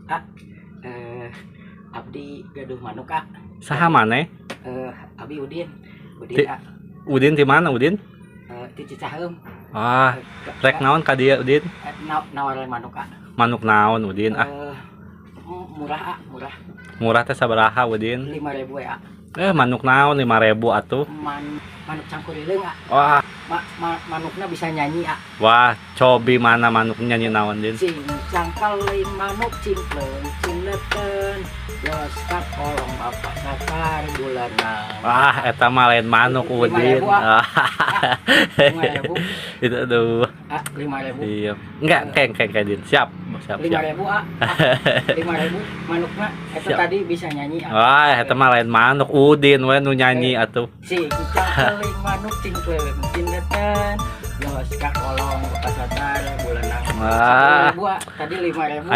Ah, abdi gaduh manuk, ah. Saha maneh? Abi Udin. Udin, ah. Udin di mana, Udin? Ti Cicaheum. Ah, rek naon ka dieu, Udin? Nawaran manuk, ah. Manuk naon, Udin, ah? Murah, ah, murah. Murah teh sabaraha, Udin? 5.000 ya. Eh, manuk naon 5.000 atuh? Manuk cangkurileung, ah. Wah, Manukna bisa nyanyi, ah. Wah, cobi mana manuk nyanyi naon, Din? Cing cangkeling manuk cingkleung cinleten, los ka kolong bapak satar bulanang. Wah, eta mah lain manuk, Lima Udin. ribu, ah. Ah, 5.000. itu aduh. Ah, 5.000. Iya. Enggak, keng keng keng, Din. Siap, siap, Lima siap. ribu, ah. 5.000 manukna eta. Siap. Tadi bisa nyanyi, ah. Wah, eta mah lain manuk, Udin we nu nyanyi atuh. Cing cangkeling manuk cingkleung cinleten, los ka kolong bapak satar bulanang. Wah. 10.000, ah. Tadi 5.000.